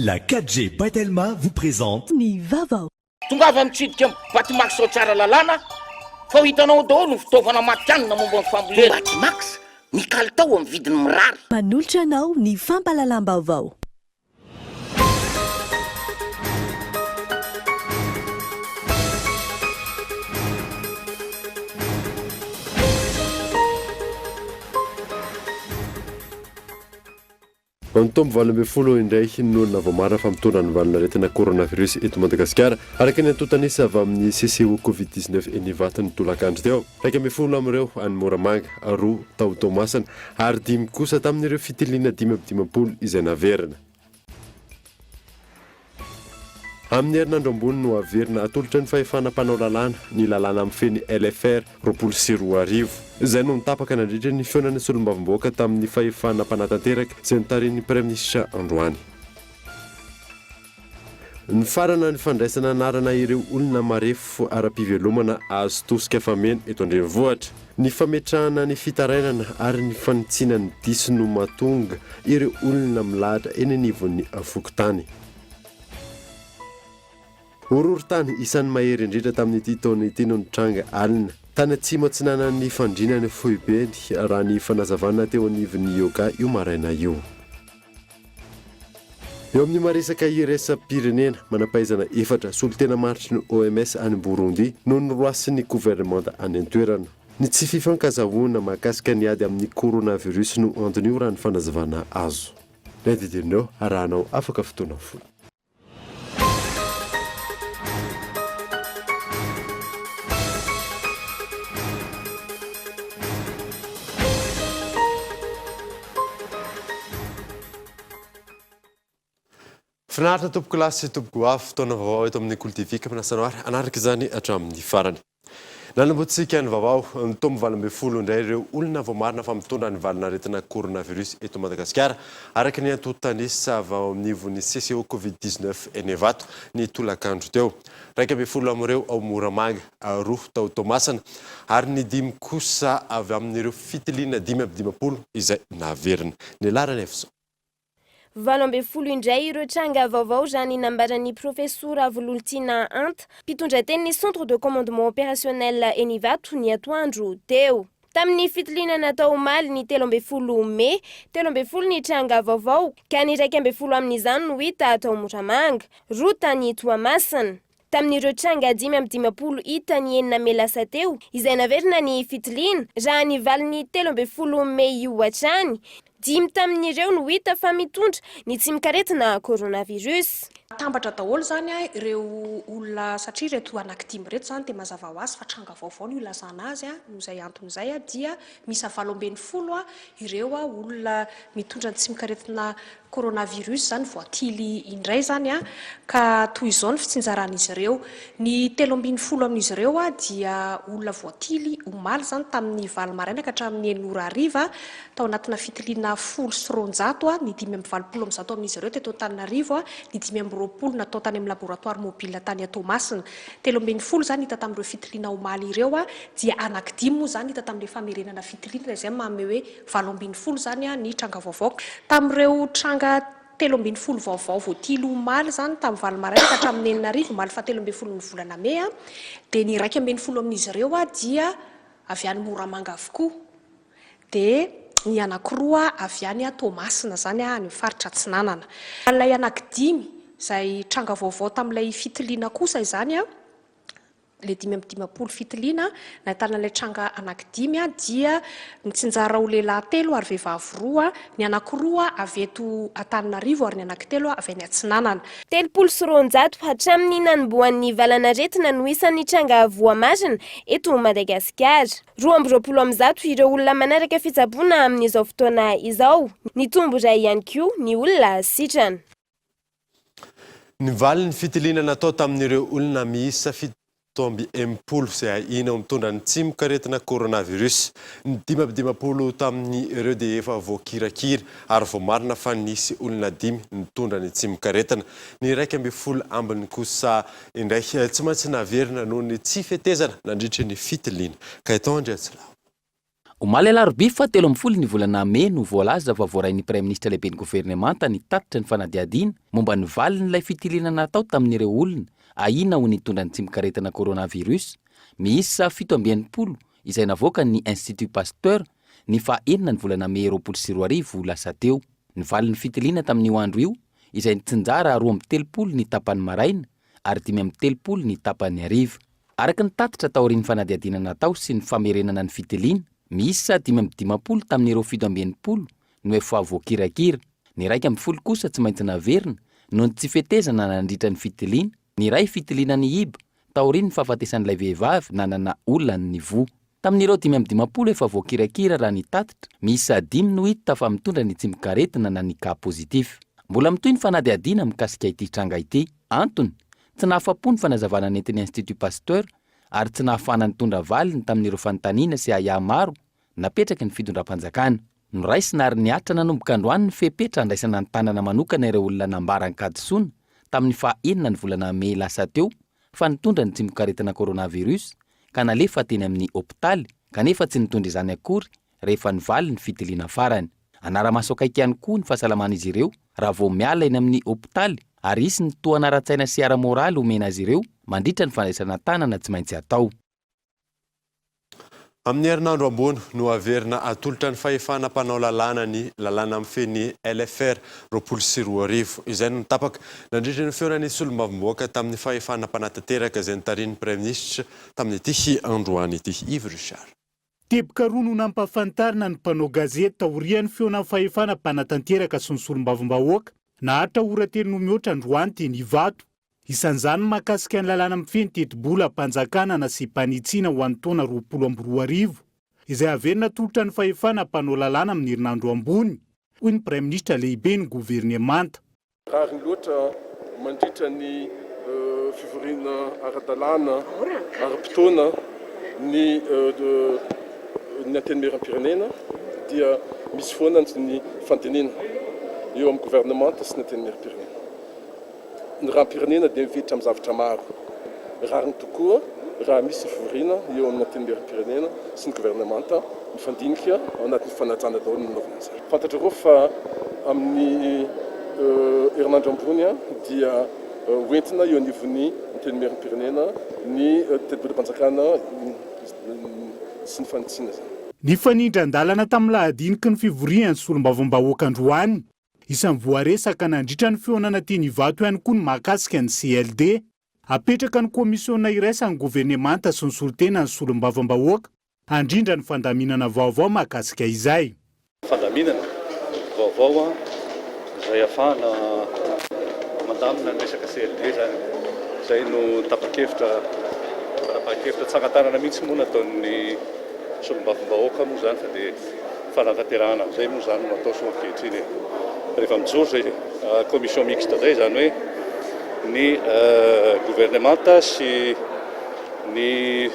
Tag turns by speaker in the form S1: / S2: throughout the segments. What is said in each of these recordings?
S1: La 4G by Telma vous présente.
S2: Ny vaovao.
S3: Tongava mitsidika ny Batimax ao Tsaralalàna fa ho hitanao ao daholo ny fitaovana matihanina momba ny fambolena. Batimax, ny kalitao amin'ny vidiny mirary.
S2: Manolotra anao ny fampahalalam-baovao.
S4: Mitombo 18 indray ny olona voamarina fa mitondra ny valanaretina coronavirus eto Madagasikara, araka ny antontan'isa avy amin'ny CCO Covid 19 eny Ivato ny tolakandro teo. 11 amin'ireo any Moramanga, roa tao Toamasina ary dimy kosa tamin'ireo fitiliana 55 izay naverina. Amin'ny herinandro ambony no haverina hatolotra ny fahefana mpanao lalàna ny lalàna mifehy ny LFR 2020. Izay no nitapaka nandritra ny fihaonan'ny solombavambahoaka tamin'ny fahefana mpanatanteraka izay notarihin'ny Praiminisitra androany. Nifarana ny fandraisana anarana ireo olona marefo ara-pivelomana azo tosika fameno eto an-drenivohitra. Ny fametrahana ny fitarainana ary ny fanitsiana ny diso no mahatonga ireo olona milahatra eny anivon'ny fokontany. Horohorontany isan'ny mahery indrindra tamin'ity taona ity no nitranga alina, tany atsimo atsinanan'ny Fandriana ny foibeny, raha ny fanazavana teo anivon'ny Yoga io maraina io. Eo amin'ny maresaka iraisam-pirenena, manam-pahaizana efatra, solontena maritry ny OMS any Burundi no noroasin'ny governemanta any an-toerana. Ny tsy fifankazahoana mahakasika ny ady amin'ny coronavirus no anton'io raha ny fanazavana azo. Ny adidinao arahanao afaka fotoana fohy. Finaritra tompoko lahy sy tompoko vavy, fotoana vaovao eto amin'ny Kolo TV ka manasa anao ary hanaraka izany hatramin'ny farany. Nanombohantsika ny vaovao, mitombo 18 indray ireo olona voamarina fa mitondra ny valanaretina coronavirus eto Madagasikara, araka ny antontan'isa avy ao anivon'ny CCO Covid 19 eny Ivato ny tolakandro teo. 11 amin'ireo ao Moramanga, roa tao Toamasina ary ny dimy kosa avy amin'ireo fitiliana 55 izay naverina. Ny laharana Efson.
S5: 18 indray ireo tranga vaovao raha ny nambaran'ny Profesora Vololontiana Anta, mpitondra tenin'ny Centre de Commandement Opérationnel eny Ivato ny atoandro teo. Tamin'ny fitiliana natao omaly ny 13 mey, 13 ny tranga vaovao ka ny 11 amin'izany no hita tao Moramanga, roa tany Toamasina. Tamin'ireo tranga 55 hita ny enina mey lasa teo, izay naverina ny fitiliana, raha ny valin'ny 13 mey io hatrany, dimy tamin'ireo no hita fa mitondra ny tsimokaretina coronavirus.
S6: Atambatra daholo izany ireo olona satria ireto anankidimy ireto izany dia mazava ho azy fa tranga vaovao no ilazana azy, noho izay antony izay dia miisa 18 ireo olona mitondra ny tsimokaretina Coronavirus izany voatily indray izany ka toy izao ny fitsinjaran'izy ireo. Ny 13 amin'izy ireo dia olona voatily omaly izany tamin'ny valo maraina ka hatramin'ny enina ora hariva tao anatina fitiliana 210, ny 185 amin'izy ireo teto Antananarivo, ny 25 natao tany amin'ny laboratoara mobile tany Toamasina. 13 izany hita tamin'ireo fitiliana omaly ireo dia anankidimy moa izany hita tamin'ilay famerenana fitiliana izay manome hoe 18 izany ny tranga vaovao. Tamin'ireo tranga 13 vaovao voatily omaly izany tamin'ny valo maraina ka hatramin'ny enina hariva omaly fahatelo ambin'ny folon'ny volana mey dia ny 11 amin'izy ireo dia avy any Moramanga avokoa dia ny anankiroa avy any Toamasina izany any amin'ny faritra Atsinanana. Ilay anankidimy izay tranga vaovao tamin'ilay fitiliana kosa izany Ilay 55 fitiliana nahitana ilay tranga anankidimy dia mitsinjara ho lehilahy telo ary vehivavy roa, ny anankiroa avy eto Antananarivo ary ny anankitelo avy any Atsinanana.
S5: 230 hatramin'ny nanombohan'ny valanaretina no isan'ny tranga voamarina eto Madagasikara. 122 ireo olona manaraka fitsaboana amin'izao fotoana izao. Nitombo iray ihany koa ny olona sitrana.
S4: Ny valin'ny fitiliana natao tamin'ireo olona miisa 67 izay ahiana ho mitondra ny tsimokaretina coronavirus. Ny 55 tamin'ireo dia efa voakirakira ary voamarina fa nisy olona dimy nitondra ny tsimokaretina. Ny 11 ambiny kosa indray tsy maintsy naverina noho ny tsy fetezana nandritry ny fitiliana. Gaëtan Andriatsilaho.
S7: Omaly alarobia faha 13 ny volana mey no voalaza fa voarain'ny Praiminisitra lehiben'ny governemanta ny tatitra ny fanadihadiana momba ny valin'ilay fitiliana natao tamin'ireo olona ahiana ho nitondra ny tsimokaretina coronavirus miisa 67 izay navoakan'ny Institut Pasteur ny faha enina ny volana mey 2020 lasa teo. Ny valin'ny fitiliana tamin'io andro io izay nitsinjara 32 ny tapany maraina ary 35 ny tapany hariva. Araka ny tatitra taorian'ny fanadihadiana natao sy ny famerenana ny fitiliana, miisa 55 tamin'ireo 67 no efa voakirakira, ny 11 kosa tsy maintsy naverina noho ny tsy fetezana nandritra ny fitiliana, ny iray fitiliana nihiba taorian'ny fahafatesan'ilay vehivavy nanana olan'ny voa. Tamin'ireo 55 efa voakirakira raha ny tatitra, miisa dimy no hita fa mitondra ny tsimokaretina na ny cas positif. Mbola mitohy ny fanadihadiana mikasika ity tranga ity. Antony, Tsy nahafa-po ny fanazavana nentin'ny Institut Pasteur ary tsy nahafahana nitondra valiny tamin'ireo fanontaniana sy ahiahy maro napetraky ny fitondram-panjakana. Noraisina ary nihatra nanomboka androany ny fepetra handraisana an-tanana manokana ireo olona nambara an-kadisoana tamin'ny faha enina ny volana mey lasa teo fa nitondra ny tsimokaretina coronavirus ka nalefa teny amin'ny hopitaly kanefa tsy nitondra izany akory rehefa nivaly ny fitiliana farany. Hanara-maso akaiky ihany koa ny fahasalaman'izy ireo raha vao miala eny amin'ny hopitaly ary hisy ny tohana ara-tsaina sy ara-moraly homena azy ireo mandritra ny fandraisana an-tanana tsy maintsy atao.
S4: Amin'ny herinandro ambony no haverina atolotra ny fahefana mpanao lalàna ny lalàna mifehy ny LFR 2020. Izay no tapaka nandritra ny fihaonan'ny solombavambahoaka tamin'ny fahefana mpanatanteraka izay notarihin'ny Praiminisitra tamin'ity androany ity. Yves Richard.
S8: Teboka roa no nampahafantarina ny mpanao gazety taorian'ny fihaonan'ny fahefana mpanatanteraka sy ny solombavambahoaka naharitra ora telo no mihoatra androany teny Ivato. Isan'izany ny mahakasika ny lalàna mifehy ny tetibolam-panjakana nasiam-panitsiana ho an'ny taona 2020, izay haverina atolotra ny fahefana mpanao lalàna amin'ny herinandro ambony, hoy ny Praiminisitra lehiben'ny governemanta.
S9: Rariny loatra mandritra ny fivoriana ara-dalàna, ara-potoana ny ny Antenimierampirenena dia misy foana ny fandinihana eo amin'ny governemanta sy ny Antenimierampirenena. Ny raharaham-pirenena dia mivelatra amin'ny zavatra maro. Rariny tokoa raha misy fivoriana eo amin'ny Antenimierampirenena sy ny governemanta mifandinika ao anatin'ny fanajana daholo ny nanaovana an'izany. Fantatrareo fa amin'ny herinandro ambony dia hoentina eo anivon'ny Antenimierampirenena ny tetibolam-panjakana sy ny fanitsiana izany.
S8: Nifanindran-dalana tamin'ny lahadiniky ny fivorian'ny solombavambahoaka androany. Isan'ny voaresaka nandritra ny fihaonana teny Ivato ihany koa ny mahakasika ny CLD. Hapetraka ny komisiona iraisan'ny governemanta sy ny solontenan'ny solombavambahoaka handrindra ny fandaminana vaovao mahakasika izay.
S10: Fandaminana vaovao izay ahafahana mandamina ny resaka CLD izany. Izay no tapa-kevitra, fanapahan-kevitra tsangan-tanana mihitsy moa nataon'ny solombavambahoaka moa izany fa dia fanatanterahana an'izay moa izany no atao soa ankehitriny e. Rehefa mijoro izay commission mixte izay, izany hoe ny governemanta sy ny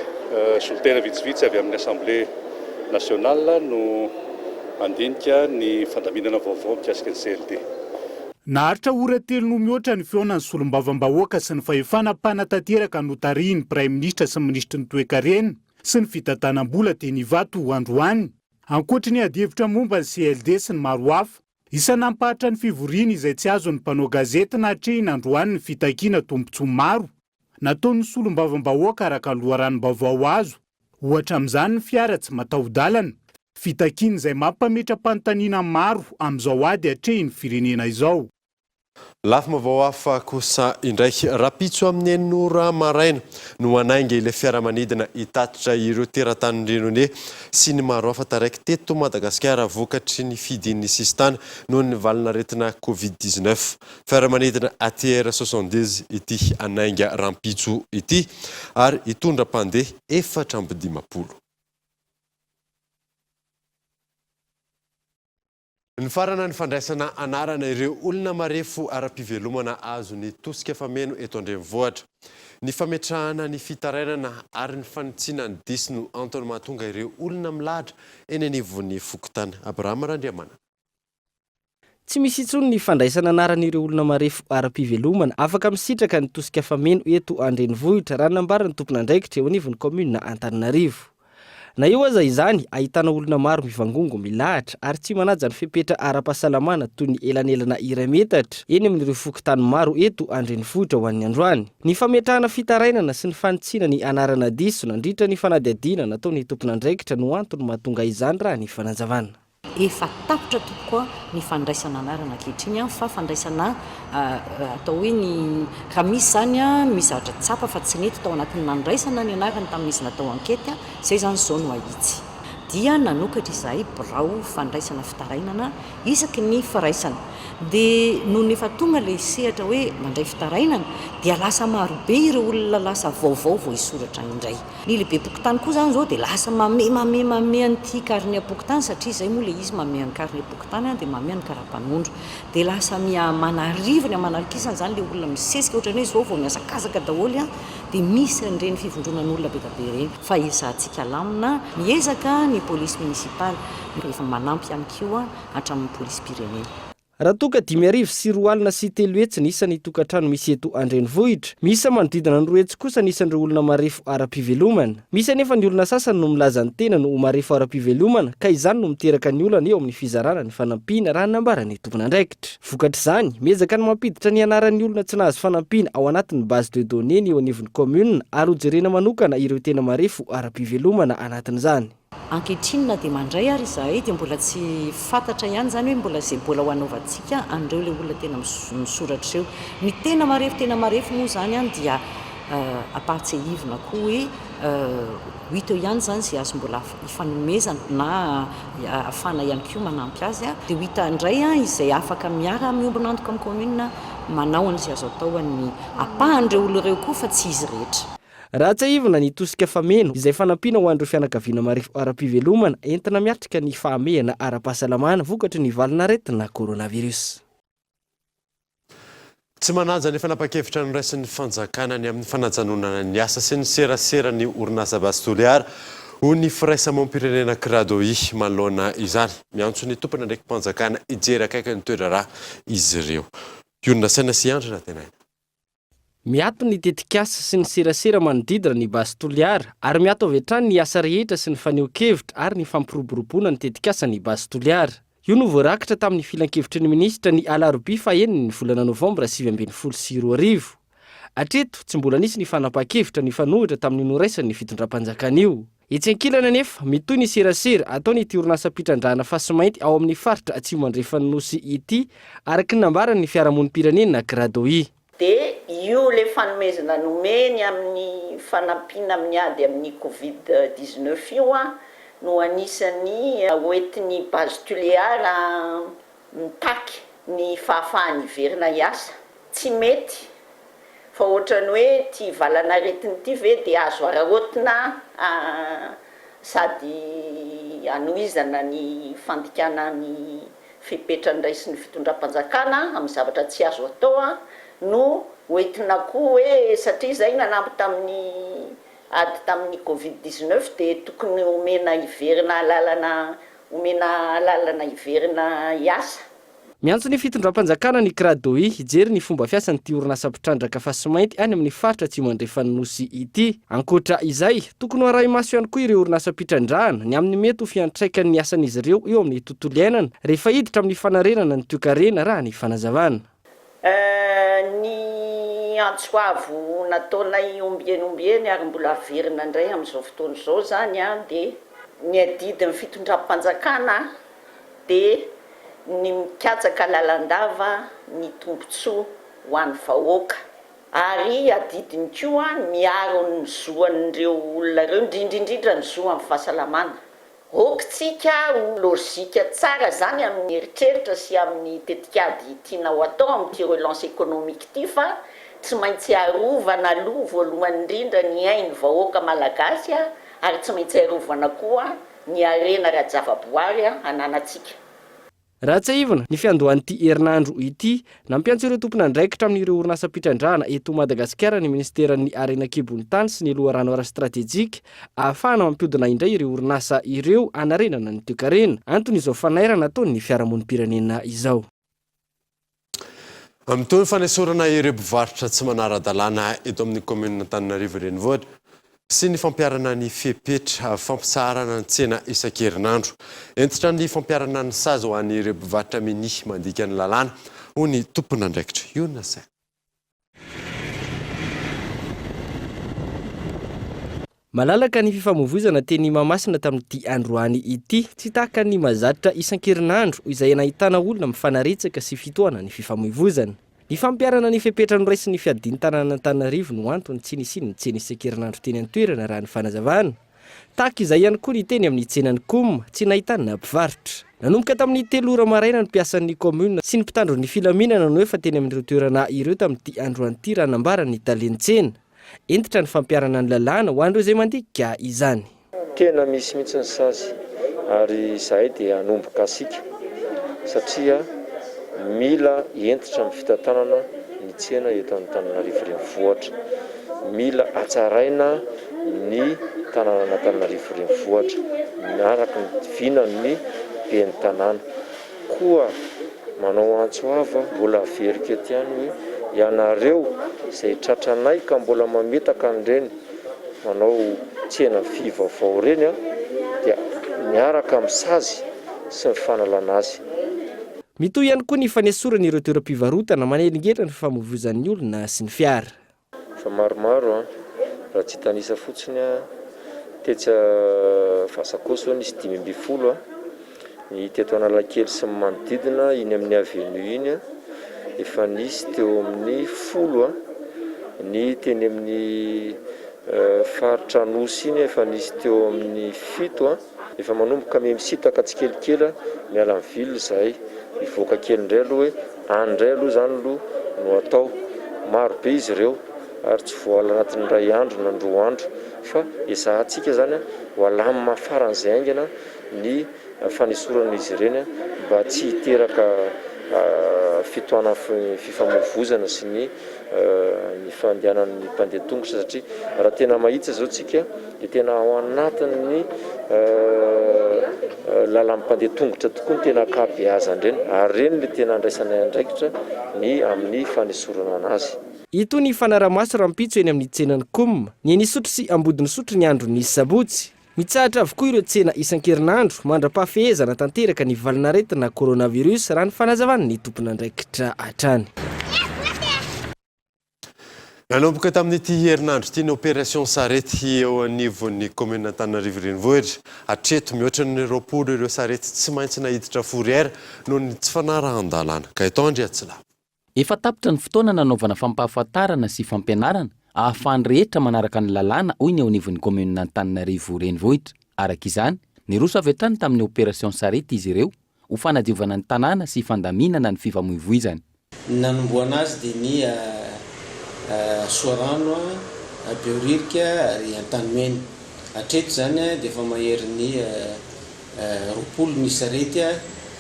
S10: solontena vitsivitsy avy amin'ny Assemblée nationale no handinika ny fandaminana vaovao mikasika ny CLD.
S8: Naharitra ora telo no mihoatra ny fihaonan'ny solombavambahoaka sy ny fahefana mpanatanteraka notarihin'ny Praiminisitra sy ny minisitry ny Toekarena sy ny fitantanam-bola teny Ivato androany. Ankoatry ny adihevitra momba ny CLD sy ny maro hafa, isan'ny nampahatra ny fivoriana izay tsy azon'ny mpanao gazety natrehina androany ny fitakiana tombontsoa maro nataon'ny solombavambahoaka araka loharanom-baovao azo, ohatra amin'izany ny fiara tsy mataho-dalana, fitakiana izay mampametra-panontaniana maro amin'izao ady atrehin'ny firenena izao.
S4: Lafim-baovao hafa kosa indray, rahampitso amin'ny enina ora maraina no hanainga ilay fiaramanidina hitatitra ireo teratany Réunionnais sy ny maro hafa taraiky teto Madagasikara vokatry ny fidin'ny sisintany noho ny valanaretina Covid 19. Fiaramanidina ATR 70 ity hanainga rahampitso ity ary hitondra mpandeha 54. Nifarana ny fandraisana anarana ireo olona marefo ara-pivelomana azo ny tosika fameno eto an-drenivohitra. Ny fametrahana ny fitarainana ary ny fanitsiana ny diso no antony mahatonga ireo olona milahatra eny anivon'ny fokontany. Abraham Randriamanana.
S11: Tsy misy intsony ny fandraisana anarana ireo olona marefo ara-pivelomana afaka misitraka ny tosika fameno eto an-drenivohitra, raha ny nambaran'ny tompon'andraikitra eo anivon'ny kaominina Antananarivo. Na eo aza izany, ahitana olona maro mivangongo milahatra ary tsy manaja ny fepetra ara-pahasalamana toy ny elanelana iray metatra eny amin'ireo fokontany maro eto an-drenivohitra ho an'ny androany. Ny fametrahana fitarainana sy ny fanitsiana ny anarana diso nandritra ny fanadihadiana nataon'ny tompon'andraikitra no antony mahatonga izany raha ny fanazavana.
S12: Efa tapitra tompoko a ny fandraisana anarana ankehitriny a fa fandraisana atao hoe ny raha misy izany a misy zavatra tsapa fa tsy nety tao anatin'ny nandraisana ny anarany tamin'izy natao enquête a izay izany izao no ahitsy. Dia nanokatra izahay birao fandraisana fitarainana isaky ny firaisana. Dia nony efa tonga ilay sehatra hoe mandray fitarainana dia lasa marobe ireo olona lasa vaovao vao hisoratra indray. Ny lehibem-pokontany koa izany izao dia lasa mamehy mamehy mamehy an'ity karinem-pokontany satria izay moa ilay izy mamehy an'ny karinem-pokontany dia mamehy an'ny karapanondro. Dia lasa miha aman'arivony aman'alikisany izany ilay olona misesika ohatran'ny hoe izao vao mihazakazaka daholo dia misy an'ireny fivondronan'olona be dia be ireny. Fa ezahantsika alamina, miezaka ny polisy municipaly, efa manampy ihany koa hatramin'ny polisim-pirenena.
S11: Raha toa ka 325 ny isan'ny tokantrano misy eto an-drenivohitra, miisa manodidina ny 200 kosa ny isan'ireo olona marefo ara-pivelomana. Misy anefa ny olona sasany no milaza ny tenany ho marefo ara-pivelomana ka izany no miteraka ny olana eo amin'ny fizarana ny fanampiana raha ny nambaran'ny tompon'andraikitra. Vokatr'izany, miezaka ny mampiditra ny anaran'ny olona tsy nahazo fanampiana ao anatin'ny base de données ny eo anivon'ny kaominina ary hojerena manokana ireo tena marefo ara-pivelomana anatin'izany.
S12: Ankehitriny na dia mandray ary izahay dia mbola tsy fantatra ihany izany hoe mbola izay mbola ho anaovantsika an'ireo ilay olona tena misoratra ireo. Ny tena marefo tena marefo moa izany an dia ampahatsiahivina koa hoe ho hita eo ihany izany izay azo mbola ifanomezana na ahafahana ihany koa manampy azy dia ho hita indray izay afaka miara miombon'antoka amin'ny commune manao an'izay azo atao an'ny ampahan'ireo olona ireo koa fa tsy izy rehetra.
S11: Raha tsiahivina ny tosika fameno, izay fanampiana ho an'ireo fianakaviana marefo ara-pivelomana entina miatrika ny fahamehana ara-pahasalamana vokatry ny valanaretina coronavirus.
S4: Tsy manaja ny fanapahan-kevitra noraisin'ny fanjakana ny amin'ny fanajanonana ny asa sy ny serasera ny orinasa Base Toliara, hoy ny firaisamoam-pirenena Cradoi. Manoloana izany, miantso ny tompon'andraiki-panjakana hijery akaiky ny toe-draharaha izy ireo. Hionona saina sy hiandry Nantenaina.
S11: Miato ny tetikasa sy ny serasera manodidina ny Base Toliara ary miato avy hatrany ny asa rehetra sy ny fanehoan-kevitra ary ny fampiroboroboana ny tetikasan'ny Base Toliara. Io no voarakitra tamin'ny filankevitry ny minisitra ny alarobia fahenina ny volana novambra 2019. Hatreto, tsy mbola nisy ny fanapahan-kevitra nifanohitra tamin'io noraisan'ny fitondram-panjakana io. Etsy ankilany anefa, mitohy ny serasera ataon'ity orinasam-pitrandrahana fasimainty ao amin'ny faritra atsimo andrefan'ny Nosy ity, araka ny nambaran'ny fiarahamonim-pirenena Gradoi.
S13: Dia io ilay fanomezana nomeny amin'ny fanampiana amin'ny ady amin'ny covid 19 io no anisan'ny hoentin'ny Base Tulear mitaky ny fahafahany hiverina hiasa. Tsy mety fa ohatran'ny hoe ity valan'aretina ity ve dia azo araraotina sady hanohizana ny fandikana ny fepetra noraisin'ny fitondram-panjakana amin'ny zavatra tsy azo atao no hoentina koa hoe satria izay nanampy tamin'ny ady tamin'ny covid 19 dia tokony homena hiverina alalana omena alalana hiverina hiasa.
S11: Miantso ny fitondram-panjakana ny Cradoi hijery ny fomba fiasan'ity orinasa mpitrandraka fasimainty any amin'ny faritra atsimo andrefan'ny Nosy ity. Ankoatra izay, tokony ho arahi-maso ihany koa ireo orinasam-pitrandrahana ny amin'ny mety ho fiantraikan'ny asan'izy ireo eo amin'ny tontolo iainana rehefa hiditra amin'ny fanarenana ny toekarena raha ny fanazavana.
S13: Ny antso avo nataonay ombieny ombieny ary mbola averina indray amin'izao fotoana izao izany dia ny adidin'ny fitondram-panjakana dia ny mikatsaka lalandava ny tombontsoa ho an'ny vahoaka ary adidiny koa ny miaro ny zo an'ireo olona ireo, indrindra indrindra ny zo amin'ny fahasalamana. Ok tsika ho lojika tsara zany amin'ny eritreritra sy amin'ny tetikady tiana ho atao amin'ity relance économique ity fa tsy maintsy arovana aloha voalohany indrindra ny ain'ny vahoaka malagasy ary tsy maintsy arovana koa ny harena ara-javaboary ananantsika.
S11: Raha tsiahivina, ny fiandohan'ity herinandro ity, nampiantso ireo tompon'andraikitra amin'ireo orinasam-pitrandrahana eto Madagasikara ny minisiteran'ny Harena an-kibon'ny tany sy ny loharano ara-stratejika ahafahana mampihodina indray ireo orinasa ireo hanarenana ny toekarena. Anton'izao fanairana ataon'ny fiarahamonim-pirenena izao.
S4: Mitohy ny fanesorana ireo mpivarotra tsy manara-dalàna eto amin'ny kaominina Antananarivo Renivohitra. Sy ny fampiharana ny fepetra fampitsaharana ny tsena isan-kerinandro. Hentitra ny fampiharana ny sazy ho an'ireo mpivarotra minia mandika ny lalàna, hoy ny tompon'andraikitra. Io no nasaina.
S11: Malalaka ny fifamoivoizana teny Mahamasina tamin'ity androany ity. Tsy tahaka ny mahazatra isan-kerinandro izay nahitana olona mifanaretsaka sy fitohana ny fifamoivoizana. Ny fampiharana ny fepetra noraisin'ny fiadian'ny tanànan'Antananarivo no antony tsy nisian'ny tsena isan-kerinandro teny an-toerana raha ny fanazavana. Tahaka izay ihany koa ny teny amin'ny tsenan'ny Coum, tsy nahitana mpivarotra. Nanomboka tamin'ny telo ora maraina ny mpiasan'ny kaominina sy ny mpitandro ny filaminana no efa teny amin'ireo toerana ireo tamin'ity androany ity raha nambaran'ny talen'ny tsena. Hentitra ny fampiharana ny lalàna ho an'ireo izay mandika izany.
S14: Tena misy mihitsy ny sazy ary izahay dia hanomboka asiaka satria mila hentitra amin'ny fitantanana ny tsena eto Antananarivo Renivohitra. Mila hatsaraina ny tanànan'Antananarivo Renivohitra araka ny vinan'ny ben'ny tanàna. Koa manao antso avo aho, mbola averiko eto ihany hoe ianareo izay tratranay ka mbola mametaka an'ireny manao tsena vy vaovao ireny dia miaraka amin'ny sazy sy ny fanalana azy.
S11: Mitohy ihany koa ny fanesorana ireo toeram-pivarotana manelingelina ny fifamoivoizan'ny olona sy ny fiara.
S14: Fa maromaro an, raha tsy hitanisa fotsiny an, tetsy Vasakoa zao nisy 15 an, ny teto Analakely sy ny manodidina iny amin'ny avenue iny an, efa nisy teo amin'ny folo an, ny teny amin'ny faritra Anosy iny efa nisy teo amin'ny fito an, efa manomboka miha misintaka tsikelikely miala ny ville izahay, hivoaka kely indray aloha hoe any indray aloha izany aloha no atao, maro be izy ireo ary tsy voaala anatin'ny iray andro na roa andro fa ezahantsika izany ho alamina faran'izay haingana ny fanesorana izy ireny mba tsy hiteraka fitohanan'ny fifamoivoizana sy ny ny fandehanan'ny mpandeha tongotra satria raha tena mahitsy izao tsika dia tena ao anatin'ny lalan'ny mpandeha tongotra tokoa ny tena ankabeazan'ireny ary ireny ilay tena andraisanay andraikitra ny amin'ny fanesorana anazy.
S11: Hitohy ny fanarahamaso rahampitso eny amin'ny tsenan'ny Coum, ny eny Isotry sy Ambodin'Isotry ny andron'ny sabotsy. Mitsahatra avokoa ireo tsena isan-kerinandro mandra-pahafehezana tanteraka ny valanaretina coronavirus raha ny fanazavan'ny tompon'andraikitra hatrany.
S4: Nanomboka tamin'ity herinandro ity ny opération sarety eo anivon'ny kaominina Antananarivo Renivohitra. Hatreto, mihoatra ny 20 ireo sarety tsy maintsy naiditra fourrière noho ny tsy fanarahan-dalàna. Gaëtan Andriatsilavo.
S7: Efa tapitra ny fotoana nanaovana fampahafantarana sy fampianarana ahafahan'ny rehetra manaraka ny lalàna hoy ny eo anivon'ny kaominina Antananarivo Renivohitra. Araka izany, niroso avy hatrany tamin'ny opération sarety izy ireo ho fanadiovana ny tanàna sy fandaminana ny fifamoivoizana.
S15: Ny nanombohana azy dia ny Soarano, Behoririka ary Antanimena. Hatreto izany dia efa maherin'ny 20 ny sarety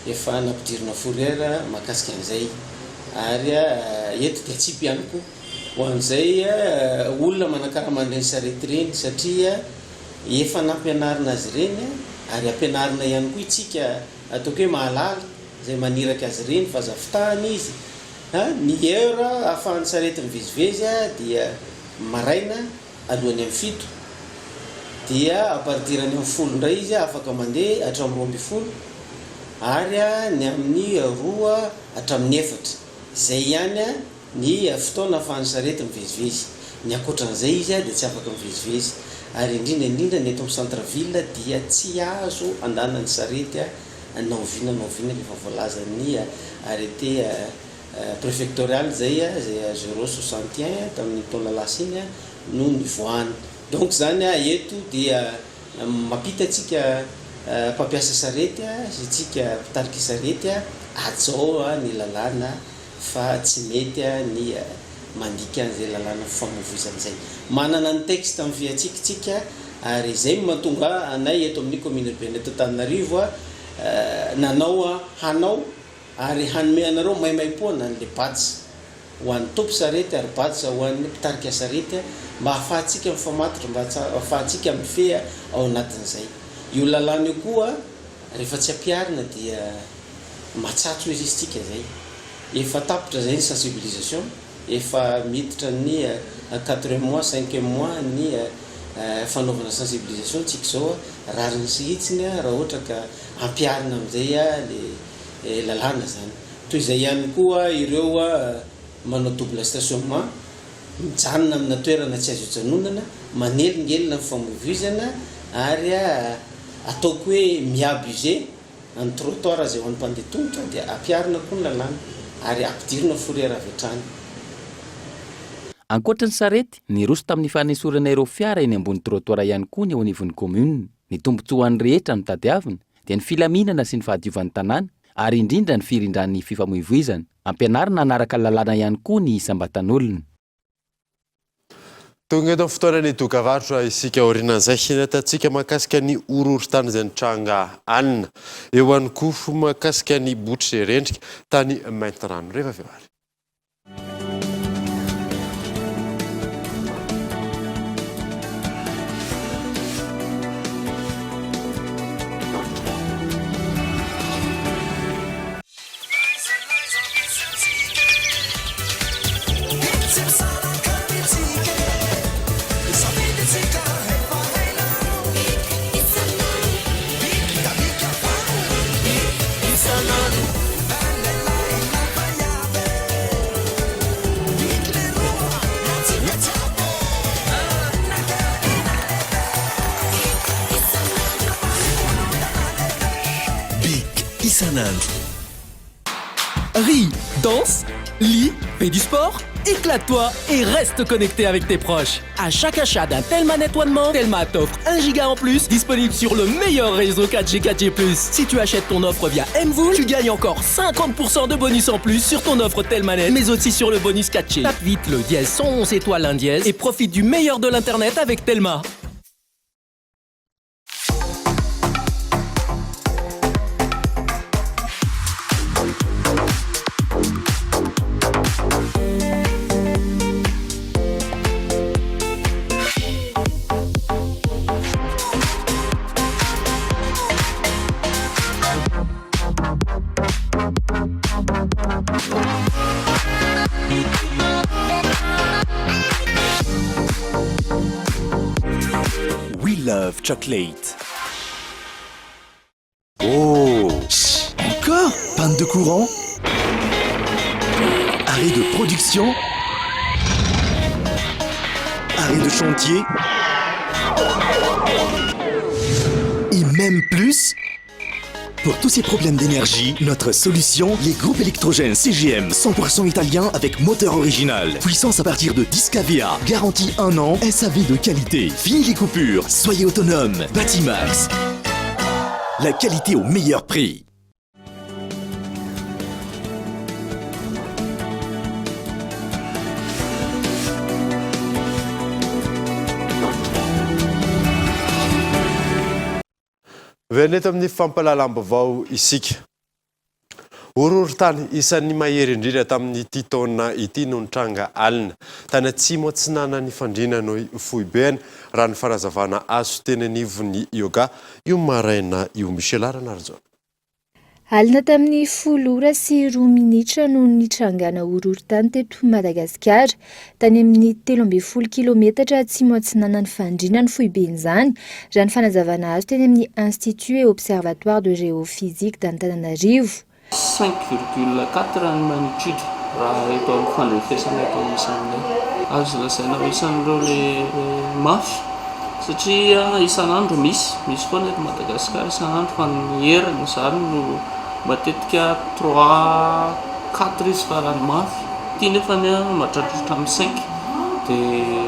S15: efa nampidirina fourrière mahakasika an'izay ary eto dia atsipy ihany koa ho an'izay olona manakarama an'ireny sarety ireny satria efa nampianarina azy ireny ary ampianarina ihany koa itsika ataoko hoe mahalala izay maniraka azy ireny fa aza fitahana izy ny heure ahafahan'ny sarety mivezivezy dia maraina alohan'ny amin'ny fito dia à partir ny amin'ny folo indray izy afaka mandeha hatramin'ny 12 ary ny amin'ny roa hatramin'ny efatra. Izay ihany ny fotoana ahafahan'ny sarety mivezivezy. Ny ankoatran'izay izy dia tsy afaka mivezivezy. Ary indrindra indrindra ny eto amin'ny centre ville dia tsy azo andanan'ny sarety na oviana na oviana efa voalazan'ny arrêté Prefectorial izay izay zéro soixante un tamin'iny taona lasa iny no nivoahany. Donc izany eto dia mampita antsika mpampiasa sarety sy antsika mpitarika sarety hajao ny lalàna fa tsy mety ny mandika an'izay lalàna fifamoivoizana izay. Manana ny texte mifehy antsika isika ary izay no mahatonga anay eto amin'ny commune urbaine eto Antananarivo nanao hanao Ary hanome anareo maimaimpoana an'ilay badge ho an'ny tompo sarety ary badge ho an'ny mpitarika sarety mba hahafahantsika mifamatotra, mba hahafahantsika mifehy ao anatin'izay. Io lalàna io koa rehefa tsy ampiharina dia matsatso izy isika izay. Efa tapitra izay ny sensibilisation, efa miditra ny quatrième mois, cinquième mois ny. fanaovana sensibilisation tsika izao, rariny sy hitsiny raha ohatra ka ampiharina amin'izay le lalàna izany. Toy izay ihany koa ireo manao double stationnement, mijanona amina toerana tsy azo ijanonana, manelingelina ny famoivoizana ary ataoko hoe mi-abuser ny trottoir izay ho an'ny mpandeha tongotra dia ampiharina koa ny lalàna ary ampidirina fourrière avy hatrany.
S7: Ankoatra ny sarety, niroso tamin'ny fanesorana ireo fiara eny ambony trottoir ihany koa ny eo anivon'ny kaominina. Ny tombontsoa ho an'ny rehetra no tadiavina dia ny filaminana sy ny fahadiovan'ny tanàna ary indrindra ny firindran'ny fifamoivoizana. Ampianarina hanaraka lalàna ihany koa ny isam-batan'olona.
S4: Tonga eto amin'ny fotoanan'ny dokavarotra isika aorianan'izay hitantsika mahakasika ny horohorontany izay nitranga alina. Eo ihany koa mahakasika ny botry izay rendrika tany Maintirano. Rehefa avy eo ary.
S1: Big isan'andro.
S16: Ris, danse, lis, fais du sport, éclate-toi et reste connecté avec tes proches. À chaque achat d'un Telma Net One More, Telma t'offre 1 giga en plus disponible sur le meilleur réseau 4G 4G+. Si tu achètes ton offre via MVola, tu gagnes encore 50% de bonus en plus sur ton offre Telma Net, mais aussi sur le bonus 4G. Tape vite le dièse 111 étoile 1 dièse et profite du meilleur de l'internet avec Telma.
S1: We love chocolate. Oh Encore Panne de courant Arrêt de production Arrêt de chantier Et même plus Pour tous ces problèmes d'énergie, notre solution, les groupes électrogènes CGM 100% italien avec moteur original. Puissance à partir de 10 kVA, garantie 1 an, SAV de qualité. Fini les coupures, soyez autonome. Batimax. La qualité au meilleur prix.
S4: Miverina eto amin'ny fampahalalam-baovao isika. Horohorontany isan'ny mahery indrindra tamin'ity taona ity no nitranga alina. Tany atsimo atsinanan'i Fandriana no foibeny, raha ny fanazavana azo teny anivon'ny Yoga io maraina io. Michel Ranarijaona.
S17: Alina tamin'ny folo ora sy roa minitra no nitrangana horohorontany teto Madagasikara. Tany amin'ny 13 kilometatra atsimo atsinanan'i Fandriana ny foiben'izany, raha ny fanazavana azo teny amin'ny Institut et Observatoire de Géophysique d'Antananarivo.
S18: Cinq virgule quatre ny magnitude raha eto amin'ny fandrefesana eto amin'ny isan'ilay. Azo lazaina ho isan'ireo le mafy satria isan'andro misy, misy foana eto Madagasikara isan'andro fa ny heriny izany no matetika trois, quatre izy farany mafy. Ity nefany mahatratra hatramin'ny cinq dia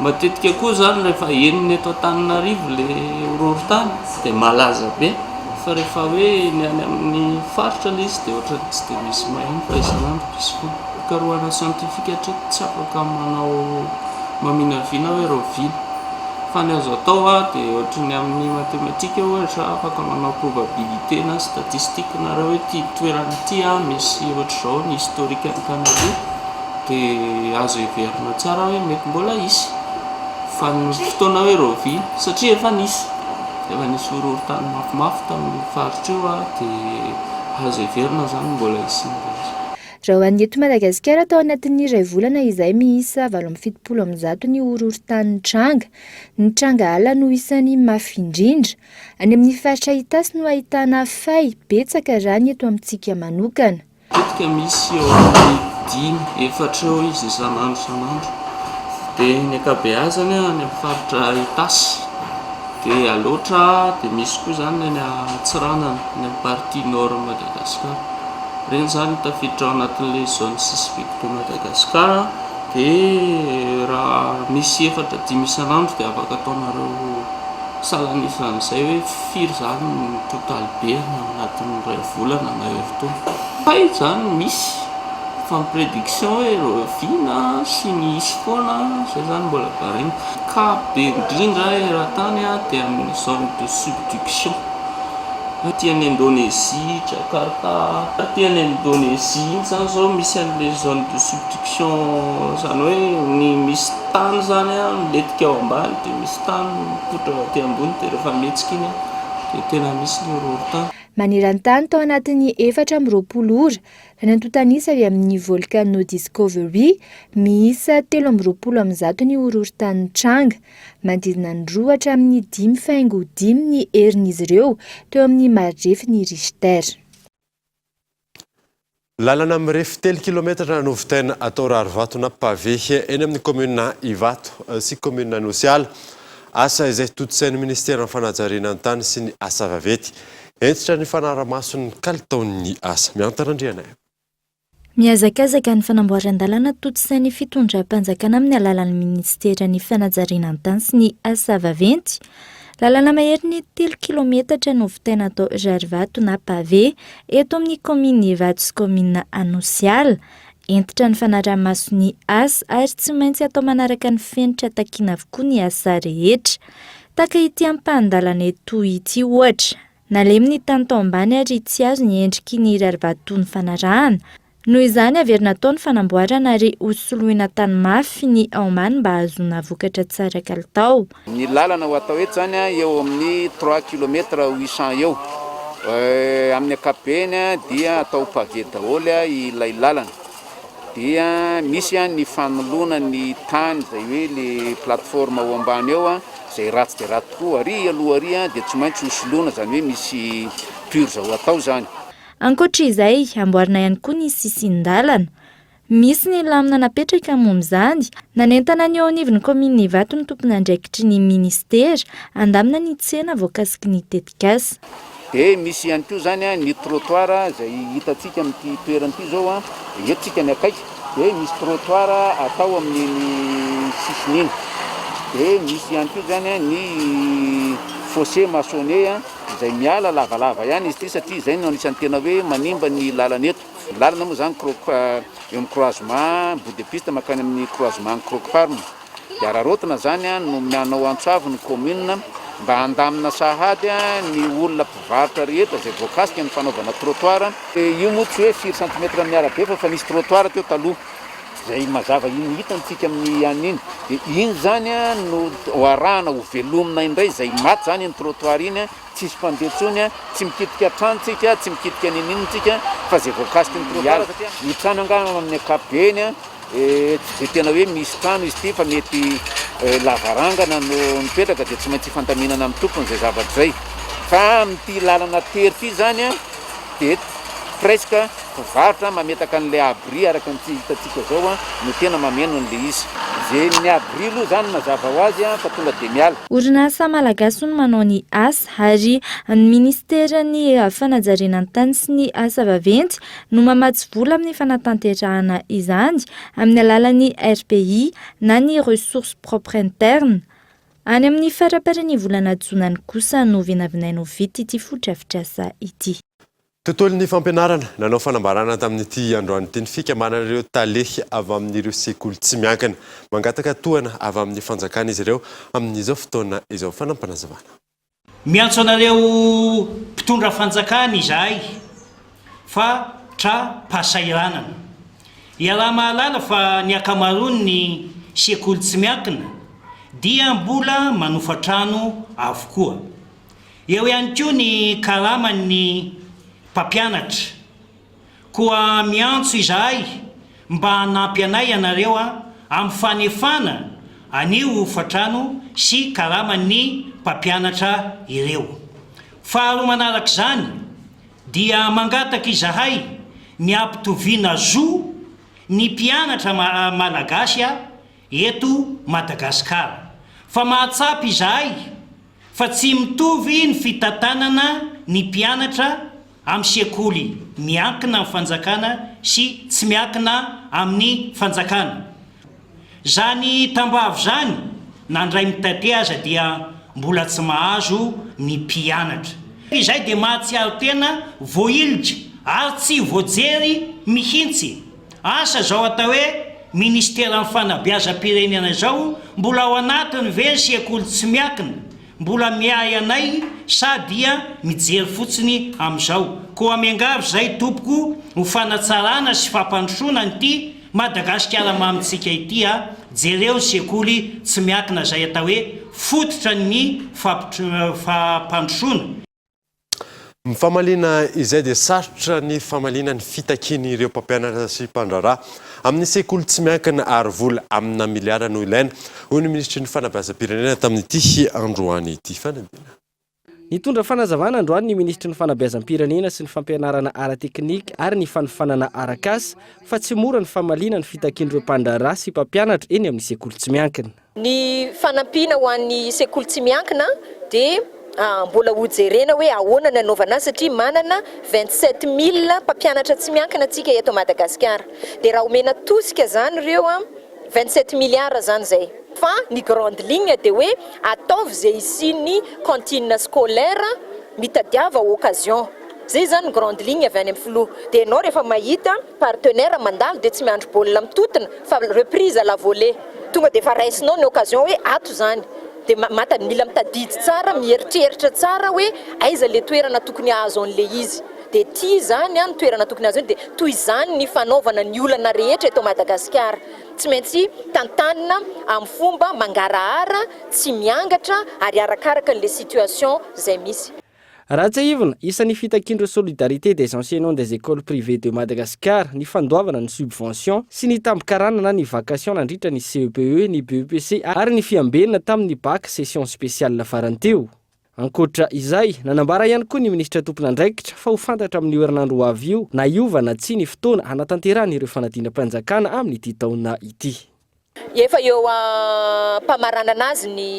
S18: matetika koa izany rehefa henony eto Antananarivo le horohorontany dia malaza be. Fa rehefa hoe ny any amin'ny faritra ilay izy dia ohatran'ny tsy dia misy maheno fa isan'andro misy foana. Fikarohana siantifika hatreto tsy afaka manao maminavina hoe rahoviana. Fa ny azo atao dia ohatran'ny ny amin'ny matematika ohatra afaka manao probabilité na statistique nareo hoe ity toerana ity misy ohatr'izao ny historique-n'ny tany aloha dia azo heverina tsara hoe mety mbola hisy. Fa ny fotoana hoe rahoviana satria efa nisy. Efa nisy horohorontany mafimafy tamin'io faritra io dia azo heverina izany mbola hisian'ilay izy.
S17: Raha ho an'ny eto Madagasikara, tao anatin'ny iray volana izay, miisa 178 ny horohorontany nitranga. Ny tranga ala no isan'ny mafy indrindra. Any amin'ny faritra Itasy no ahitana fay betsaka raha ny eto amintsika manokana.
S18: Matetika misy eo amin'ny dimy, efatra eo izy isan'andro isan'andro. Dia ny ankabeazany any amin'ny faritra Itasy. Dia Alaotra, dia misy koa izany ny any Antsiranana, any amin'ny partie nord Madagascar. Ireny izany tafiditra ao anatin'ilay zone sismique de Madagascar. Dia raha misy efatra dimy isan'andro dia afaka ataonareo salan'isan'izay hoe firy izany ny total be any anatin'ny iray volana na herintaona. Hay izany misy fa ny prédiction hoe rahoviana sy ny hisy foana izay izany mbola baraingo. Cas be indrindra eran-tany dia amin'ny zone de subduction. Aty any Indonésie, Jakarta, aty any Indonésie iny zany zao misy an'le zone de subduction zany hoe ny misy tany zany an milentika ao ambany dia misy tany mipoitra avy aty ambony dia rehefa mihetsika iny an dia tena misy ny horohorontany.
S17: Maneran-tany tao anatin'ny 24 ora, raha ny antontan'isa avy amin'ny Volcano Discovery, miisa 123 ny horohorontany nitranga. Manodidina ny roa hatramin'ny dimy faingo dimy ny herin'izy ireo teo amin'ny maridrefin'i Richter.
S4: Lalana mirefy telo kilometatra no vitaina atao rarivato na pavé eny amin'ny kaominina Ivato sy kaominina Anosiala. Asa izay tontosain'ny minisiteran'ny fanajariana ny tany sy ny asa vaventy. Hentitra ny fanaraha-maso ny kalitaon'ny asa. Miantana Randrianaivo.
S17: Mihazakazaka ny fanamboaran-dalana tontosain'ny fitondram-panjakana amin'ny alalan'ny minisiteran'ny fanajariana ny tany sy ny asa vaventy. Lalana maherin'ny telo kilometatra no vitaina atao rarivato na pavé eto amin'ny kaominina Ivato sy kaominina Anosiala. Hentitra ny fanaraha-maso ny asa ary tsy maintsy atao manaraka ny fenitra takiana avokoa ny asa rehetra. Tahaka ity ampahan-dalana eto ity ohatra. Nalemy ny tany tao ambany ary tsy azo ny endriky ny rarivato nifanarahana. Noho izany, averina atao ny fanamboarana ary hosoloina tany mafy ny ao ambany mba hahazoana vokatra tsara kalitao.
S19: Ny lalana ho atao eto izany eo amin'ny trois kilomètres huit cents eo. Amin'ny ankapobeny dia atao pavé daholo ilay lalana. Dia misy ny fanoloana ny tany izay hoe le plateforme ao ambany ao izay ratsy dia ratsy tokoa ary aloha ary dia tsy maintsy ho soloina izany hoe misy purge ho atao izany.
S17: Ankoatra izay, amboarina ihany koa ny sisin-dalana. Misy ny lamina napetraka momba izany. Nanentana ny eo anivon'ny kaominina Ivato ny tompon'andraikitry ny minisitera handamina ny tsena voakasiky ny tetikasa.
S19: Dia misy ihany koa izany ny trottoir izay hitantsika amin'ity toerana ity izao, eto tsika ny akaiky dia misy trottoir atao amin'iny sisiny iny. Dia misy ihany koa izany ny fossé maçonné izay miala lavalava ihany izy ity satria izay no anisan'ny tena hoe manimba ny lalana eto. Ny lalana moa izany croc eo amin'ny croisement bout de piste mankany amin'ny croisement ny croc farm. Dia araraotina izany no manao antso avo ny commune mba handamina sahady ny olona mpivarotra rehetra izay voakasika ny fanaovana trottoir. Io moa tsy hoe firy centimètre amin'ny arabe fa efa nisy trottoir teo taloha izay mazava iny hitantsika amin'ny anona iny. Dia iny izany no ho arahana ho velomina indray izay maty izany iny trottoir iny. Tsisy mpandeha intsony, tsy mikitika trano tsika, tsy mikitika n'inon'inona tsika fa izay voakasiky ny trottoir satria ny trano angaha amin'ny ankapobeny tsy dia tena hoe misy trano izy ity fa mety lavarangana no mipetraka dia tsy maintsy ifandaminana amin'ny tompony izay zavatra izay fa amin'ity lalana tery ity izany dia presque mpivarotra mametaka an'ilay abri araka ny hitantsika izao no tena mameno an'ilay izy. Izay ny abri aloha izany mazava ho azy fa tonga dia miala.
S17: Orinasa malagasy no manao ny asa ary ny minisiteran'ny fanajariana ny tany sy ny asa vaventy no mamatsy vola amin'ny fanatanterahana izany amin'ny alalan'ny RPI na ny Ressources Propres Internes. Any amin'ny faramparan'ny volana jona any kosa no vinavinaina ho vita ity fotodrafitrasa ity.
S4: Tontolon'ny fampianarana, nanao fanambarana tamin'ity androany ity ny fikambanan'ireo tale avy amin'ireo sekoly tsy miankina. Mangataka tohana avy amin'ny fanjakana izy ireo amin'izao fotoana izao. Fanampinazavana.
S20: Miantso anareo mpitondra fanjakana izahay fa tra-pahasahiranana. Iaraha-mahalala fa ny ankamaroan'ny sekoly tsy miankina dia mbola manofa trano avokoa. Eo ihany koa ny karaman'ny mpampianatra. Koa miantso izahay mba hanampy anay ianareo amin'ny fanefana an'io hofantrano sy karaman'ny mpampianatra ireo. Faharoa manarak'izany dia mangataka izahay ny hampitoviana zo ny mpianatra malagasy eto Madagasikara. Fa mahatsapa izahay fa tsy mitovy ny fitantanana ny mpianatra amin'ny sekoly miankina amin'ny fanjakana sy tsy miankina amin'ny fanjakana. Izany tambavy izany na indray mitate aza dia mbola tsy mahazo ny mpianatra. Izay dia mahatsiaro tena voahilika ary tsy voajery mihitsy. Asa izao atao hoe ministeran'ny fanabeazam-pirenena izao mbola ao anatiny ve ny sekoly tsy miakina? Mbola miahy anay sa dia mijery fotsiny amin'izao? Koa miangavy izay tompoko ho fanatsarana sy fampandrosoana an'ity Madagasikara mamintsika ity a! Jereo ny sekoly tsy miakina izay atao hoe fototra ny fampandrosoana.
S4: Ny famaliana izay dia sarotra ny famaliana ny fitakian'ireo mpampianatra sy mpandraharaha amin'ny sekoly tsy miankina ary vola amina miliara no ilaina, hoy ny minisitry ny fanabeazam-pirenena tamin'ity androany ity. Fanadinana.
S11: Nitondra fanazavana androany ny minisitry ny fanabeazam-pirenena sy ny fampianarana ara-teknika ary ny fanofanana arak'asa fa tsy mora ny famaliana ny fitakian'ireo mpandraharaha sy mpampianatra eny amin'ny sekoly tsy miankina.
S21: Ny fanampiana ho an'ny sekoly tsy miankina dia mbola hojerena hoe ahoana ny hanaovana azy satria manana 27 mille mpampianatra tsy miankina tsika eto Madagasikara. Dia raha omena tosika izany ireo 27 milliards izany izay. Fa ny grande ligne dia hoe ataovy izay hisian'ny cantine scolaire, mitadiava occasion. Izay izany ny grande ligne avy any amin'ny filoha. Dia ianao rehefa mahita partenaire mandalo dia tsy miandry baolina mitotona fa reprise à la volée. Tonga dia efa raisinao ny occasion hoe ato izany. Dia mata mila mitadidy tsara, mieritreritra tsara hoe aiza ilay toerana tokony hahazo an'ilay izy. Dia ity izany ny toerana tokony hahazo iny. Dia toy izany ny fanaovana ny olana rehetra eto Madagasikara. Tsy maintsy tantanina amin'ny fomba mangarahara, tsy miangatra ary arakaraka an'ilay situation izay misy.
S11: Raha tsiahivina, isan'ny fitakian'ireo Solidarité des enseignants des écoles privées de Madagascar ny fandoavana ny subvention sy ny tambin-karana na ny vacation nandritra ny CEPE, ny BEPC ary ny fiambenana tamin'ny bac session spéciale farany teo. Ankoatra izay, nanambara ihany koa ny minisitra tompon'andraikitra fa ho fantatra amin'io herinandro ho avy io na hiova na tsia ny fotoana hanatanterahana ireo fanadinam-panjakana amin'ity taona ity.
S21: Efa eo am-pamaranana azy ny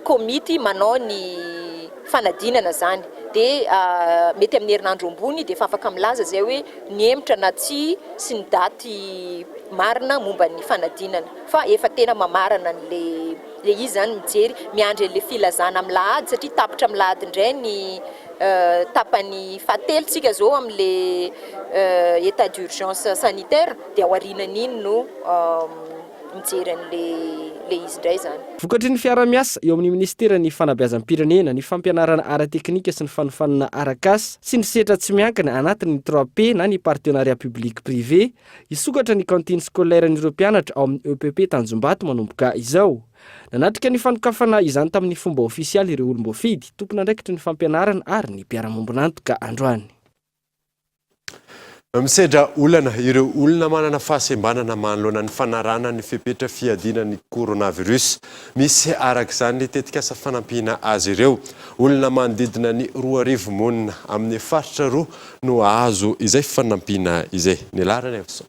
S21: komity manao ny fanadinana izany dia mety amin'ny herinandro ambony dia efa afaka milaza izay hoe nihemotra na tsia sy ny daty marina momba ny fanadinana fa efa tena mamarana an'ilay izy izany mijery miandry an'ilay filazana amin'ny lahady satria tapitra amin'ny lahady indray ny tapany fahatelo tsika izao amin'ilay état d'urgence sanitaire. Dia aorianan'iny no mijery an'ilay izy indray izany.
S11: Vokatry ny fiaraha-miasa eo amin'ny minisiteran'ny Fanabeazam-pirenena, ny fampianarana ara-teknika sy ny fanofanana arak'asa sy ny sehatra tsy miankina anatin'ny trois P na ny Partenariat Public Privé, hisokatra ny cantine scolaire-n'ireo mpianatra ao amin'ny EPP Tanjombato manomboka izao. Nanatrika ny fanokafana izany tamin'ny fomba ofisialy ireo olom-boafidy, tompon'andraikitry ny fampianarana ary ny mpiara-mombon'antoka androany.
S4: Misedra olana ireo olona manana fahasembanana manoloana ny fanarahana ny fepetra fiadiana ny coronavirus. Misy araka izany ny tetikasa fanampiana azy ireo. Olona manodidina ny 2000 monina amin'ny faritra roa no hahazo izay fanampiana izay. Ny laharana Evson.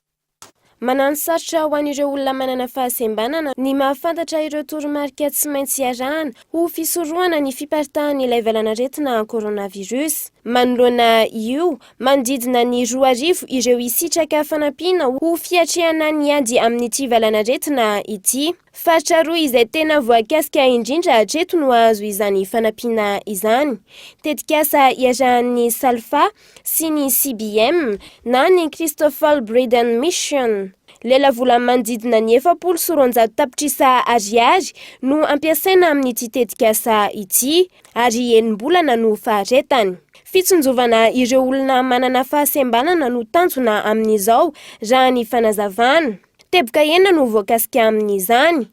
S5: Manano sarotra ho an'ireo olona manana fahasembanana ny mahafantatra ireo toromarika tsy maintsy iarahana ho fisorohana ny fiparitahan'ilay valanaretina coronavirus. Manoloana io, manodidina ny 2000 ireo hisitraka fanampiana ho fiatrehana ny ady amin'ity valanaretina ity. Faritra roa izay tena voakasika indrindra hatreto no hahazo izany fanampiana izany. Tetikasa iarahan'ny Salfa sy ny CBM na ny Christoffel Breeden Mission. Lelavola manodidina ny 240 tapitrisa ariary no ampiasaina amin'ity tetikasa ity ary enim-bolana no faharetany. Fitsinjovana ireo olona manana fahasembanana no tanjona amin'izao raha ny fanazavana. Teboka enina no voakasika amin'izany.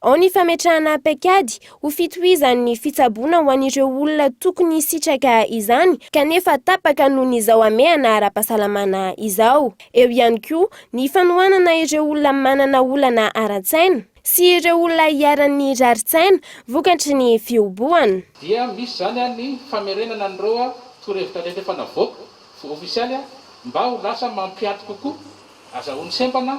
S5: Ao ny fametrahana paikady ho fitohizan'ny fitsaboana ho an'ireo olona tokony hisitraka izany kanefa tapaka noho ny izao hamehana ara-pahasalamana izao. Eo ihany koa ny fanohanana ireo olona manana olana ara-tsaina sy ireo olona iharan'ny rarin-tsaina vokatry ny fihobohana.
S3: Dia misy izany ny famerenana an'ireo torohevitra rehetra efa navoaka ofisialy mba ho lasa mampiato kokoa, azahoan'ny sembana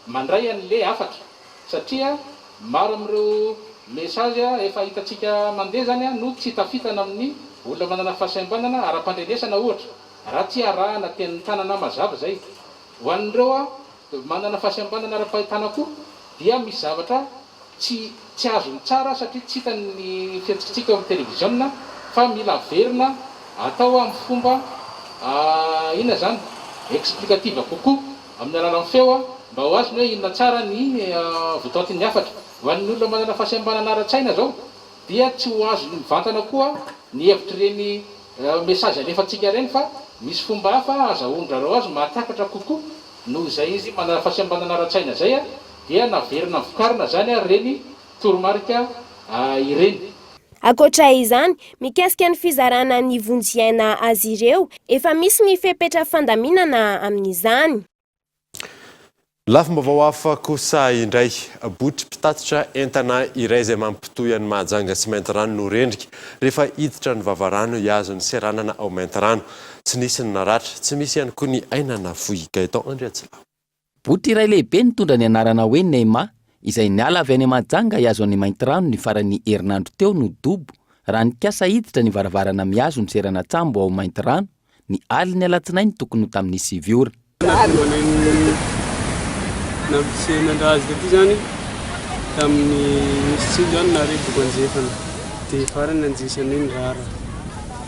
S3: mandray an'le hafatra satria maro amin'ireo message efa hitantsika mandeha zany no tsy tafitana amin'ny olona manana fahasembanana ara-pandrenesana ohatra raha tsy arahana tenin'ny tanana mazava zay. Ho an'ireo manana fahasembanana ara-pahitana koa dia misy zavatra tsy tsy azony tsara satria tsy hitany ny fihetsikitsika eo amin'ny televiziona fa mila averina atao amin'ny fomba inona izany explicative kokoa amin'ny alalan'ny feo mba ho azony hoe inona tsara ny votoatin'ny hafatra. Ho an'ny olona manana fahasembanana ara-tsaina izao dia tsy ho azony mivantana koa ny hevitr'ireny message alefantsika ireny fa misy fomba hafa azahoan-dRareo azy mahatakatra kokoa noho izay izy manana fahasembanana ara-tsaina izay dia naverina novokarina izany ary ireny toromarika ireny.
S5: Ankoatra izany, mikasika ny fizarana ny vonjy aina azy ireo, efa misy ny fepetra fandaminana amin'izany.
S4: Lafim-baovao hafa kosa indray, botry mpitatitra entana iray izay mampitohy an'i Mahajanga sy Maintirano no rendrika rehefa hiditra ny vavarano hihazo ny seranana ao Maintirano. Tsy nisy ny naratra, tsy misy ihany koa ny aina nafoy. Gaëtan Andriatsilaho.
S7: Botry iray lehibe nitondra ny anarana hoe Neima, izay niala avy any Mahajanga hihazo an'i Maintirano ny faran'ny herinandro teo no dobo raha nikasa hiditra ny varavarana mihazo ny seranan-tsambo ao Maintirano ny alin'ny alatsinainy tokony ho tamin'ny sivy ora.
S22: Nahatonga anay nampiseho azy taty zany tamin'ny nisy tsilo zany nare boko anjefana de farany nanjesanay ny rara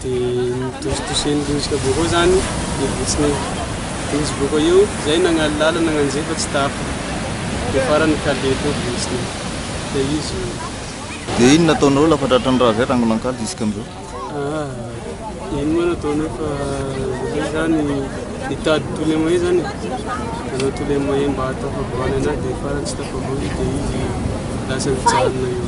S22: de nitositoseny lozika boko zany ny votsiny de izy boko eo zay nagnalo lala nagnanjefa tsy tafa de farany kale teo votsiny de izy
S23: De inona ataonareo lafa tratran'ny raha zay rangonankaly jusque amizao?
S22: Ah, ino moa no ataonao fa zay zany nitady tous les moyens zany nanao tous les moyens mba hahatafavoahana anazy dia farany tsy tafavoaka izy dia izy lasa nijanona eo.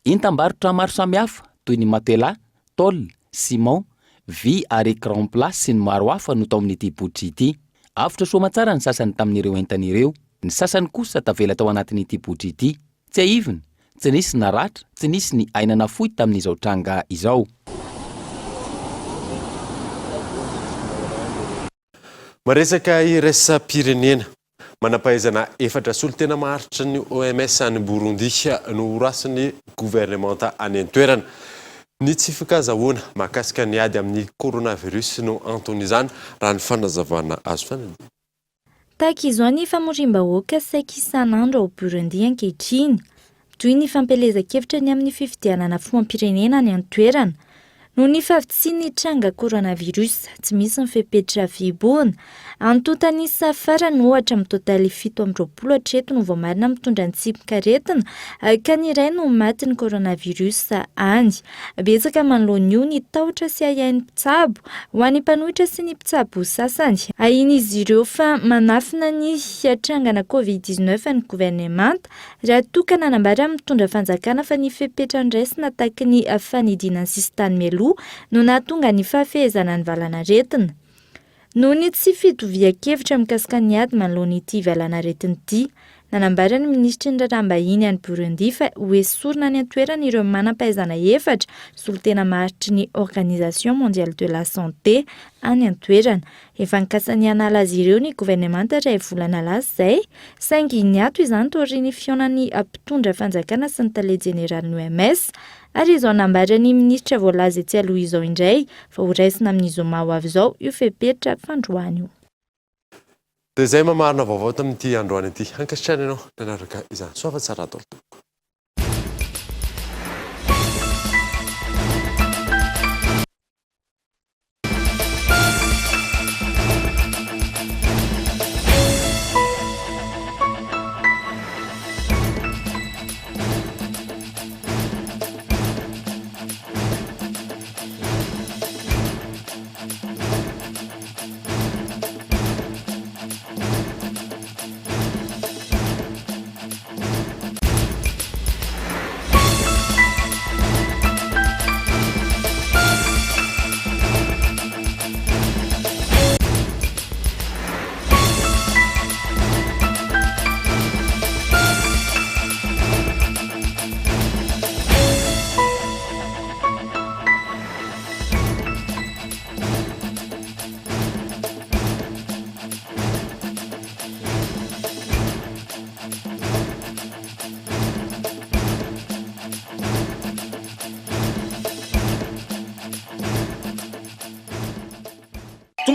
S7: Entam-barotra maro samihafa toy ny matelas, tôle, ciment, vy ary écran plat sy ny maro hafa no tao amin'ity botry ity. Avotra soamatsara ny sasany tamin'ireo entana ireo. Ny sasany kosa tavela tao anatin'ity botry ity. Tsiahivina, tsy nisy naratra, tsy nisy ny aina nafoy tamin'izao tranga izao.
S4: Maresaka iraisam-pirenena. Manam-pahaizana efatra solontena maharitry ny OMS any Burundi no horasin'ny governemanta any an-toerana. Ny tsy fiankazahoana mahakasika ny ady amin'ny coronavirus no anton'izany, raha ny fanazavana azo. Fanadihadiana.
S17: Tahaka izao ny famoriam-bahoaka saika isan'andro ao Burundi ankehitriny. Mitohy ny fampielezan-kevitra ny amin'ny fifidianana filoham-pirenena any an-toerana. Noho ny fahavitsian'ny tranga coronavirus, tsy misy ny fepetra fihibohana. Antontan'isa farany ohatra amin'ny totaly 27 hatreto no voamarina mitondra ny tsimokaretina ka ny iray no matin'ny coronavirus any. Betsaka manoloana io ny tahotra sy ahiahin'ny mpitsabo ho an'ny mpanohitra sy ny mpitsabo sasany. Ahian'izy ireo fa manafina ny trangana Covid 19 ny governemanta raha toa ka nanambara ny mitondra fanjakana fa ny fepetra noraisina tahaky ny fanidiana ny sisintany mialoha no nahatonga ny fahafehezana ny valanaretina. Noho ny tsy fitovian-kevitra mikasika ny ady manoloana ity valanaretina ity, nanambara ny minisitry ny Raharaham-bahiny any Burundi fa hoesorina any an-toerana ireo manam-pahaizana efatra solontena maharitry ny Organisation Mondiale de la Santé any an-toerana. Efa nikasa ny hanala azy ireo ny governemanta iray volana lasa izay, saingy niato izany taorian'ny fihaonan'ny mpitondra fanjakana sy ny tale jeneralin'ny OMS Ary izao nambaran'ny minisitra voalaza etsy aloha izao indray fa ho raisina amin'ny zoma ho avy izao io fepetra fandroany io.
S4: Dia izay mamarina vaovao tamin'ity androany ity. Ankasitrahana ianao nanaraka izany. Soava tsara daholo tompoko.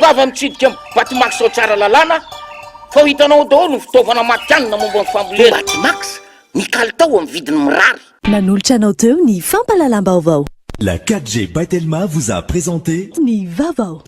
S2: Tongava mitsidika ny Batimax ao Tsaralalàna fa ho hitanao ao daholo ny fitaovana matihanina momba ny fambolena. Batimax, ny kalitao amin'ny vidiny mirary.
S6: Nanolotra anao teo ny fampahalalam-baovao.
S1: La 4G by Telma vous a présenté
S6: Ny vaovao.